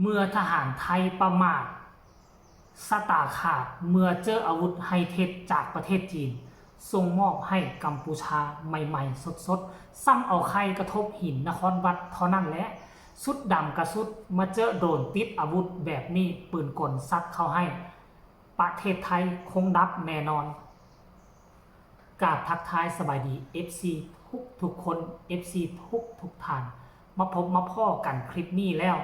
ເມື່ອທະຫານໄທປະໝາດຊະຕາຂາດ ເມື່ອເຈີອາວຸດໄຮເທັກຈາກປະເທດຈີນ ສົ່ງມອບໃຫ້ກຳປູຊາໃໝ່ໆສົດໆ, ຊ້ຳເອົາໄຂ່ກະທົບຫີນນະຄອນວັດເທົ່ານັ້ນແຫຼະ. ຊຸດດຳກະຊຸດ ມາເຈີໂດຣນຕິດອາວຸດແບບນີ້, ປືນກົນຊັດເຂົ້າໃຫ້, ປະເທດໄທຄົງດັບແນ່ນອນ. ກາບທັກທາຍສະບາຍດີ ເອັຟຊີ ທຸກໆຄົນ, ເອັຟຊີ ທຸກໆທ່ານ, ມາພົບມາພໍ້ກັນຄລິບນີ້ແລ້ວ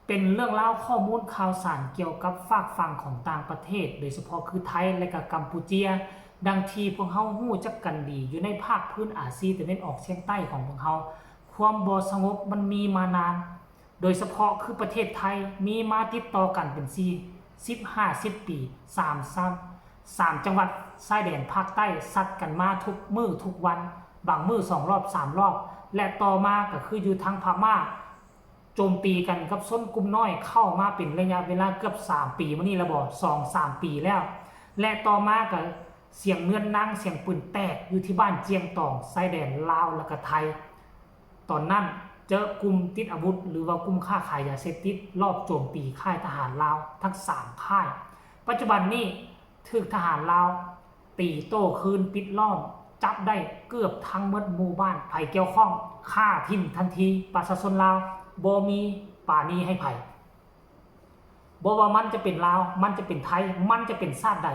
ເປັນເລື່ອງລາວຂໍ້ມູນຂ່າວສານກ່ຽວກັບຟາກຝັ່ງຂອງຕ່າງປະເທດ, ໂດຍສະເພາະຄືໄທ ແລະ ກະກຳປູເຈຍ. ດັ່ງທີ່ພວກເຮົາຮູ້ຈັກກັນດີ, ຢູ່ໃນພາກພື້ນອາຊີຕາເວັນອອກສຽງໃຕ້ຂອງພວກເຮົາ, ຄວາມບໍ່ສະຫງົບມັນມີມານານ. ໂດຍສະເພາະຄືປະເທດໄທ ມີມາຕິດຕໍ່ກັນເປັນສີ່ສິບ ຫ້າສິບປີ, ສາມ ສາມ ສາມຈັງຫວັດຊາຍແດນພາກໃຕ້ ຊັດກັນມາທຸກມື້ທຸກວັນ, ບາງມື້ສອງລອບ ສາມລອບ ແລະ ຕໍ່ມາກໍຄືຢູ່ທາງພະມ້າ ໂຈມຕີກັນກັບຊົນກຸ່ມນ້ອຍ ເຂົ້າມາເປັນໄລຍະເວລາເກືອບສາມປີມານີ້ແລ້ວບໍ? ສອງສາມປີແລ້ວ ແລະ ຕໍ່ມາກໍສຽງເງືອນນາງ ສຽງປືນແຕກຢູ່ທີ່ບ້ານຈຽງຕອງ ຊາຍແດນລາວ ແລະ ກະໄທ. ຕອນນັ້ນເຈີກຸ່ມຕິດອາວຸດ ຫຼືວ່າກຸ່ມຄ້າຂາຍຢາເສບຕິດ ລອບໂຈມຕີຄ້າຍທະຫານລາວທັງສາມຄ້າຍ. ປັດຈຸບັນນີ້ຖືກທະຫານລາວຕີໂຕ້ຄືນ ປິດລ້ອມ, ຈັບໄດ້ເກືອບທັງໝົດໝູ່ບ້ານ. ໃຜກ່ຽວຂ້ອງຂ້າຖິ້ມທັນທີ. ປະຊາຊົນລາວບໍ່ມີປານີໃຫ້ໃຜ. ບໍ່ວ່າມັນຈະເປັນລາວ, ມັນຈະເປັນໄທ, ມັນຈະເປັນຊາດໃດ,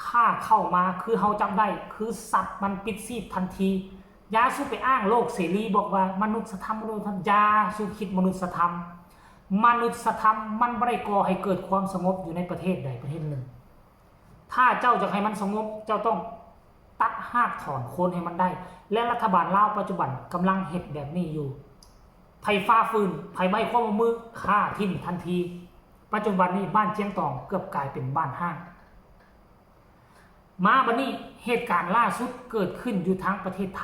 ຖ້າເຂົ້າມາຄືເຮົາຈັບໄດ້ ຄືສັບມັນປິດຊີບທັນທີ. ຢ່າສູ່ໄປອ້າງໂລກເສລີບອກວ່າມະນຸດສະທຳ, ມະນຸດສະທຳ, ຢ່າສູ່ຄິດມະນຸດສະທຳ. ມະນຸດສະທຳມັນບໍ່ໄດ້ກໍ່ໃຫ້ເກີດຄວາມສະຫງົບຢູ່ໃນປະເທດໃດປະເທດໜຶ່ງ. ຖ້າເຈົ້າຢາກໃຫ້ມັນສະຫງົບ, ເຈົ້າຕ້ອງຕັດຮາກຖອນໂຄນໃຫ້ມັນໄດ້ ແລະ ລັດຖະບານລາວປັດຈຸບັນກຳລັງເຮັດແບບນີ້ຢູ່. ໃຜຝ່າຝືນ, ໃຜບໍ່ໃຫ້ຄວາມຮ່ວມມື, ຂ້າຖິ້ມທັນທີ. ປັດຈຸບັນນີ້ບ້ານຈຽງຕອງເກືອບກາຍເປັນບ້ານຮ້າງ. ມາບັດນີ້ ເຫດການລ່າສຸດເກີດຂຶ້ນຢູ່ທາງປະເທດໄທ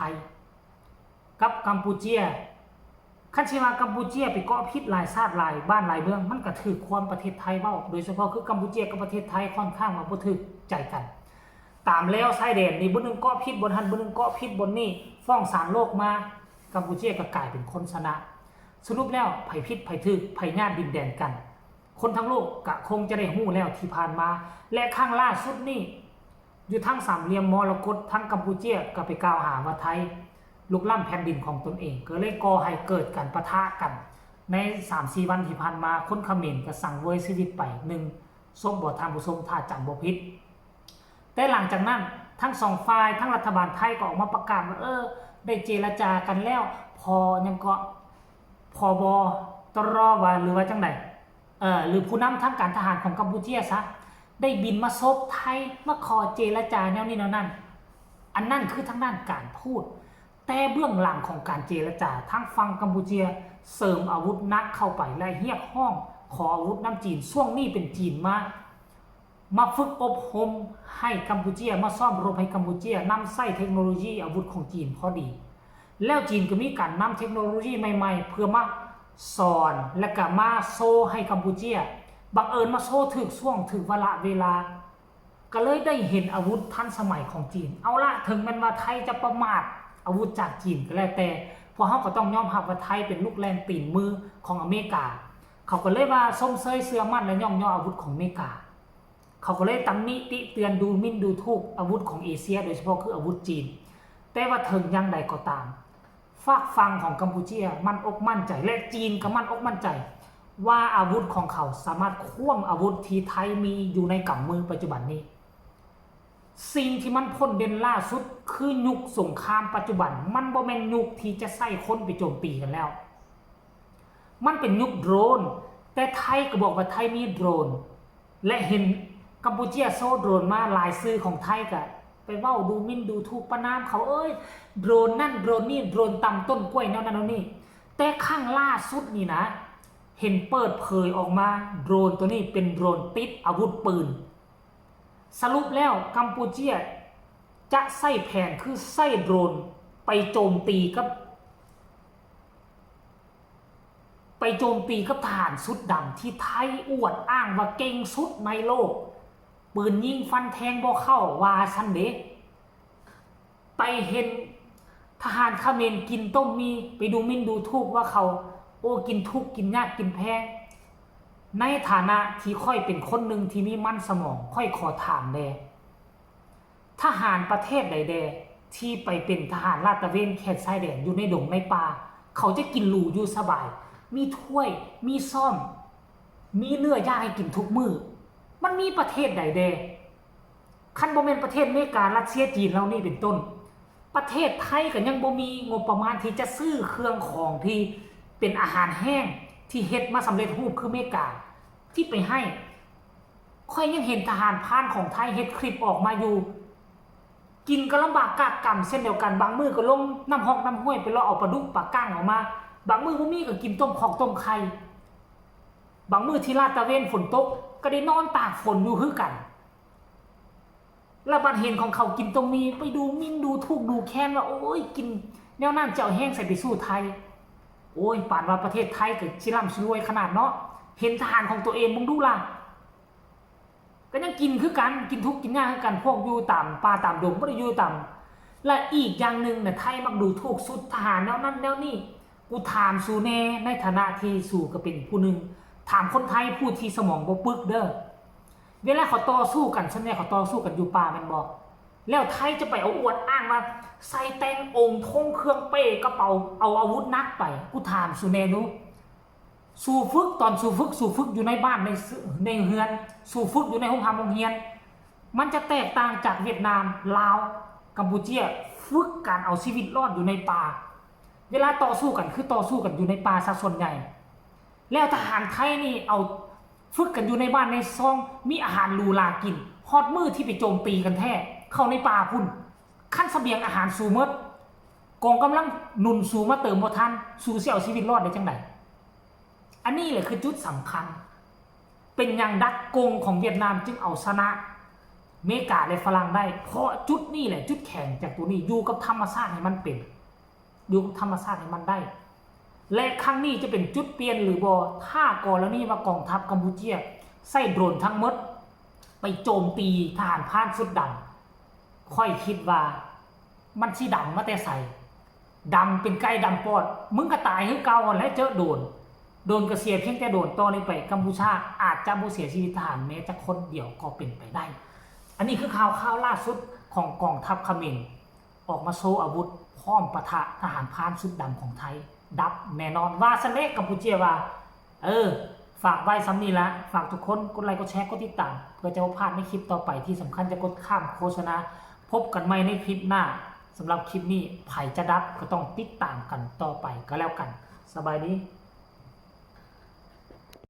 ກັບກຳປູເຈຍ. ຄັນຊິວ່າກຳປູເຈຍໄປເກາະຜິດຫຼາຍຊາດຫຼາຍບ້ານຫຼາຍເມືອງ, ມັນກະຖືກຄວາມປະເທດໄທເວົ້າ, ໂດຍສະເພາະຄືກຳປູເຈຍກັບປະເທດໄທຂ້ອນຂ້າງວ່າບໍ່ຖືກໃຈກັນ. ຕາມແລວຊາຍແດນນີ້ ບ່ອນໜຶ່ງເກາະຜິດບ່ອນຫັ້ນ, ບ່ອນໜຶ່ງເກາະຜິດບ່ອນນີ້, ຟ້ອງສານໂລກມາ, ກຳປູເຈຍກໍກາຍເປັນຄົນຊະນະ. ສະຫຼຸບແລ້ວ ໃຜຜິດໃຜຖືກ, ໃຜຍາດດິນແດນກັນ, ຄົນທັງໂລກກະຄົງຈະໄດ້ຮູ້ແລ້ວທີ່ຜ່ານມາ. ແລະ ຄັ້ງລ່າສຸດນີ້ ຢູ່ທາງສາມຫຼ່ຽມມໍລະກົດ ທາງກຳປູເຈຍກໍໄປກ່າວຫາວ່າໄທລຸກລ້ຳແຜ່ນດິນຂອງຕົນເອງ, ກໍເລີຍກໍ່ໃຫ້ເກີດການປະທະກັນໃນສາມສີ່ວັນທີ່ຜ່ານມາ. ຄົນຂະເໝນກໍສັງເຫວີຍຊີວິດໄປໜຶ່ງສົບບໍ ທ່ານຜູ້ຊົມ ຖ້າຈຳບໍ່ຜິດ. ແຕ່ຫຼັງຈາກນັ້ນ ທັງສອງຝ່າຍ ທັງລັດຖະບານໄທກໍອອກມາປະກາດວ່າ ເອີ ໄດ້ເຈລະຈາກັນແລ້ວ, ພໍຫຍັງເກາະ ຜບ ຕຣ ວ່າ ຫຼືວ່າຈັ່ງໃດ? ເອີ ຫຼືຜູ້ນຳທາງການທະຫານຂອງກຳປູເຈຍຊະ ໄດ້ບິນມາສົບໄທ ມາຂໍເຈລະຈາແນວນີ້ແນວນັ້ນ. ອັນນັ້ນຄືທາງດ້ານການທູດ, ແຕ່ເບື້ອງຫຼັງຂອງການເຈລະຈາ ທາງຝັ່ງກຳປູເຈຍເສີມອາວຸດໜັກເຂົ້າໄປ ແລະ ຮຽກຮ້ອງຂໍອາວຸດນຳຈີນ. ຊ່ວງນີ້ເປັນຈີນມາ ມາຝຶກອົບຮົມໃຫ້ກຳປູເຈຍ, ມາຊ້ອມລົບໃຫ້ກຳປູເຈຍ, ນຳໃຊ້ເທັກໂນໂລຢີອາວຸດຂອງຈີນພໍດີ. ແລ້ວຈີນກໍມີການນຳເທັກໂນໂລຢີໃໝ່ໆ ເພື່ອມາສອນ ແລະ ກະມາໂຊໃຫ້ກຳປູເຈຍ. ບັງເອີນມາໂຊຖືກຊ່ວງ ຖືກວາລະເວລາ, ກໍເລີຍໄດ້ເຫັນອາວຸດທັນສະໄໝຂອງຈີນ. ເອົາລະ, ເຖິງແມ່ນວ່າໄທຈະປະໝາດອາວຸດຈາກຈີນກໍແລ້ວແຕ່, ພວກເຮົາກໍຕ້ອງຍອມຮັບວ່າໄທເປັນລູກແລ່ນຕີນມືຂອງອາເມລິກາ. ເຂົາກໍເລີຍວ່າຊົມເຊີຍເຊື່ອໝັ້ນ ແລະ ຍ້ອງຍໍອາວຸດຂອງອາເມລິກາ. ເຂົາກໍເລີຍຕຳໜິຕິເຕືອນ ດູໝິ່ນດູຖູກອາວຸດຂອງເອເຊຍ, ໂດຍສະເພາະຄືອາວຸດຈີນ. ແຕ່ວ່າເຖິງຢ່າງໃດກໍຕາມ, ຟາກຝັ່ງຂອງກຳປູເຈຍໝັ້ນອົກໝັ້ນໃຈ ແລະ ຈີນກໍໝັ້ນອົກໝັ້ນໃຈວ່າອາວຸດຂອງເຂົາສາມາດຂວ້ຳອາວຸດທີ່ໄທມີຢູ່ໃນກຳມືປັດຈຸບັນນີ້. ສິ່ງທີ່ມັນພົ້ນເດັ່ນຫຼ້າສຸດຄືຍຸກສົງຄາມປັດຈຸບັນ ມັນບໍ່ແມ່ນຍຸກທີ່ຈະໃຊ້ຄົນໄປໂຈມຕີກັນແລ້ວ. ມັນເປັນຍຸກໂດຣນ, ແຕ່ໄທກໍບອກວ່າໄທມີໂດຣນ ແລະ ເຫັນກຳປູເຈຍໂຊໂດຣນມາຫຼາຍສື່ຂອງໄທ ກໍໄປເວົ້າດູໝິ່ນດູຖູກປະນາມເຂົາເອີຍ, ໂດຣນນັ້ນໂດຣນນີ້, ໂດຣນຕຳຕົ້ນກ້ວຍແນວນັ້ນແນວນີ້. ແຕ່ຄັ້ງລ່າສຸດນີ້ນະ ເຫັນເປີດເຜີຍອອກມາ ໂດຣນໂຕນີ້ເປັນໂດຣນຕິດອາວຸດປືນ. ສະຫຼຸບແລ້ວກຳປູເຈຍຈະໃຊ້ແຜນຄືໃຊ້ໂດຣນໄປໂຈມຕີກັບ ໄປໂຈມຕີກັບທະຫານຊຸດດຳທີ່ໄທອວດອ້າງວ່າເກັ່ງສຸດໃນໂລກ, ປືນຍິງຟັນແທງບໍ່ເຂົ້າວ່າຊັ້ນເດ. ໄປເຫັນທະຫານຂະເໝນກິນຕົ້ມໝີ່, ໄປດູໝິ່ນດູຖູກວ່າເຂົາ, ໂອ້ ກິນທຸກກິນຍາກກິນແພງ. ໃນຖານະທີ່ຂ້ອຍເປັນຄົນໜຶ່ງທີ່ມີມັນສະໝອງ, ຂ້ອຍຂໍຖາມແດ່, ທະຫານປະເທດໃດແດ່ທີ່ໄປເປັນທະຫານລາດຕະເວນເຂດຊາຍແດນຢູ່ໃນດົງໃນປ່າ? ເຂົາຈະກິນຫຼູຢູ່ສະບາຍ, ມີຖ້ວຍ, ມີຊ້ອມ, ມີເນື້ອຢ່າງໃຫ້ກິນທຸກມື້. ມັນມີປະເທດໃດແດ່? ຄັນບໍ່ແມ່ນປະເທດເມກາ, ຣັດເຊຍ, ຈີນເຫຼົ່ານີ້ເປັນຕົ້ນ, ປະເທດໄທກໍຍັງບໍ່ມີງົບປະມານທີ່ຈະຊື້ເຄື່ອງຂອງທີ່ເປັນອາຫານແຫ້ງທີ່ເຮັດມາສຳເລັດຮູບຄືເມກາທີ່ໄປໃຫ້. ຂ້ອຍຍັງເຫັນທະຫານພານຂອງໄທເຮັດຄລິບອອກມາຢູ່, ກິນກໍລຳບາກກາກກຳເຊັ່ນດຽວກັນ, ບາງມື້ກໍລົງນ້ຳຮອກນ້ຳຫ້ວຍໄປເລາະເອົາປາດຸກປາກ້າງອອກມາ, ບາງມື້ບໍ່ມີກໍກິນຕົ້ມຂອກຕົ້ມໄຂ່, ບາງມື້ທີ່ລາດຕະເວນຝົນຕົກກໍໄດ້ນອນຕາກຝົນຢູ່ຄືກັນ. ລະບັດເຫັນຂອງເຂົາກິນຕົງນີ້ ໄປດູໝິ່ນດູຖູກດູແຄນວ່າ ໂອ້ຍ ກິນແນວນັ້ນຈະເອົາແຮງໃສໄປສູ້ໄທ. ໂອ້ຍ ປານວ່າປະເທດໄທກໍຊິລ່ຳຊິລວຍຂະໜາດເນາະ, ເຫັນທະຫານຂອງຕົວເອງເບິ່ງດູລະ, ກໍຍັງກິນຄືກັນ, ກິນທຸກກິນຍາກຄືກັນ, ພວກຢູ່ຕາມປ່າຕາມດົງ, ບໍ່ໄດ້ຢູ່ຕາມ. ລະອີກຢ່າງໜຶ່ງນະ, ໄທມັກດູຖູກຊຸດທະຫານແນວນັ້ນແນວນີ້. ກູຖາມສູແດ່, ໃນຖານະທີ່ສູກໍເປັນຜູ້ໜຶ່ງ, ຖາມຄົນໄທຜູ້ທີ່ສະໝອງບໍ່ປຶກເດີ້. ເວລາເຂົາຕໍ່ສູ້ກັນ, ສ່ວນໃຫຍ່ເຂົາຕໍ່ສູ້ກັນຢູ່ປ່າແມ່ນບໍ່? ແລ້ວໄທຈະໄປເອົາອວດອ້າງວ່າໃສ່ແຕ່ງອົງ ໂທ້ງເຄື່ອງເປ້ກະເປົາ, ເອົາອາວຸດໜັກໄປ. ກູຖາມສູແດ່ດູ, ສູຝຶກ, ຕອນສູຝຶກ, ສູຝຶກຢູ່ໃນບ້ານ, ໃນເຮືອນ, ສູຝຶກຢູ່ໃນໂຮງຮຳໂຮງຮຽນ, ມັນຈະແຕກຕ່າງຈາກຫວຽດນາມ, ລາວ, ກຳປູເຈຍ, ຝຶກການເອົາຊີວິດລອດຢູ່ໃນປ່າ. ເວລາຕໍ່ສູ້ກັນ ຄືຕໍ່ສູ້ກັນຢູ່ໃນປ່າຊະສ່ວນໃຫຍ່. ແລ້ວທະຫານໄທນີ້ເອົາຝຶກກັນຢູ່ໃນບ້ານໃນຊ່ອງ, ມີອາຫານຫຼູຫຼາກິນ, ຮອດມື້ທີ່ໄປໂຈມຕີກັນແທ້, ເຂົ້າໃນປ່າພຸ້ນ. ຄັນສະບຽງອາຫານສູໝົດ, ກອງກຳລັງໜູນສູມາເຕີມບໍ່ທັນ, ສູຊິເອົາຊີວິດລອດໄດ້ຈັ່ງໃດ? ອັນນີ້ແຫຼະຄືຈຸດສຳຄັນ. ເປັນຫຍັງດັກກົງຂອງຫວຽດນາມຈຶ່ງເອົາຊະນະເມກາ ແລະ ຝຣັ່ງໄດ້? ເພາະຈຸດນີ້ແຫຼະຈຸດແຂງຈາກໂຕນີ້, ຢູ່ກັບທຳມະຊາດໃຫ້ມັນເປັນ. ຢູ່ກັບທຳມະຊາດໃຫ້ມັນໄດ້ ແລະ ຄັ້ງນີ້ຈະເປັນຈຸດປ່ຽນຫຼືບໍ່? ຖ້າກໍລະນີວ່າກອງທັບກຳປູເຈຍໃຊ້ໂດຣນທັງໝົດໄປໂຈມຕີທະຫານພານຊຸດດຳ, ຂ້ອຍຄິດວ່າມັນຊິດຳມາແຕ່ໃສ? ດຳເປັນໄກ່ດຳປອດ, ມຶງກໍຕາຍຄືເກົ່າຫັ້ນແຫຼະ ເຈີໂດຣນ. ໂດຣນກໍເສຍພຽງແຕ່ໂດຣນ, ຕໍ່ນີ້ໄປກຳປູເຈຍອາດຈະບໍ່ເສຍຊີວິດທະຫານແມ້ຈັກຄົນດຽວກໍເປັນໄປໄດ້. ອັນນີ້ຄືຂ່າວຄາວລ່າສຸດຂອງກອງທັບຂະເໝນ. ອອກມາໂຊອາວຸດພ້ອມປະທະທະຫານພານຊຸດດຳຂອງໄທ, ດັບແນ່ນອນ ວ່າຊັ້ນເດ້. ກຳປູເຈຍວ່າ ເອີ ຝາກໄວ້ສ່ຳນີ້ລະ, ຝາກທຸກຄົນກົດໄລກົດແຊ ກົດຕິດຕາມ ເພື່ອຈະບໍ່ພາດໃນຄລິບຕໍ່ໄປ. ທີ່ສຳຄັນຢ່າກົດຂ້າມໂຄສະນາ. ພົບກັນໃໝ່ໃນຄລິບໜ້າ. ສຳລັບຄລິບນີ້ ໃຜຈະດັບກໍຕ້ອງຕິດຕາມກັນຕໍ່ໄປກໍແລ້ວກັນ. ສະບາຍດີ.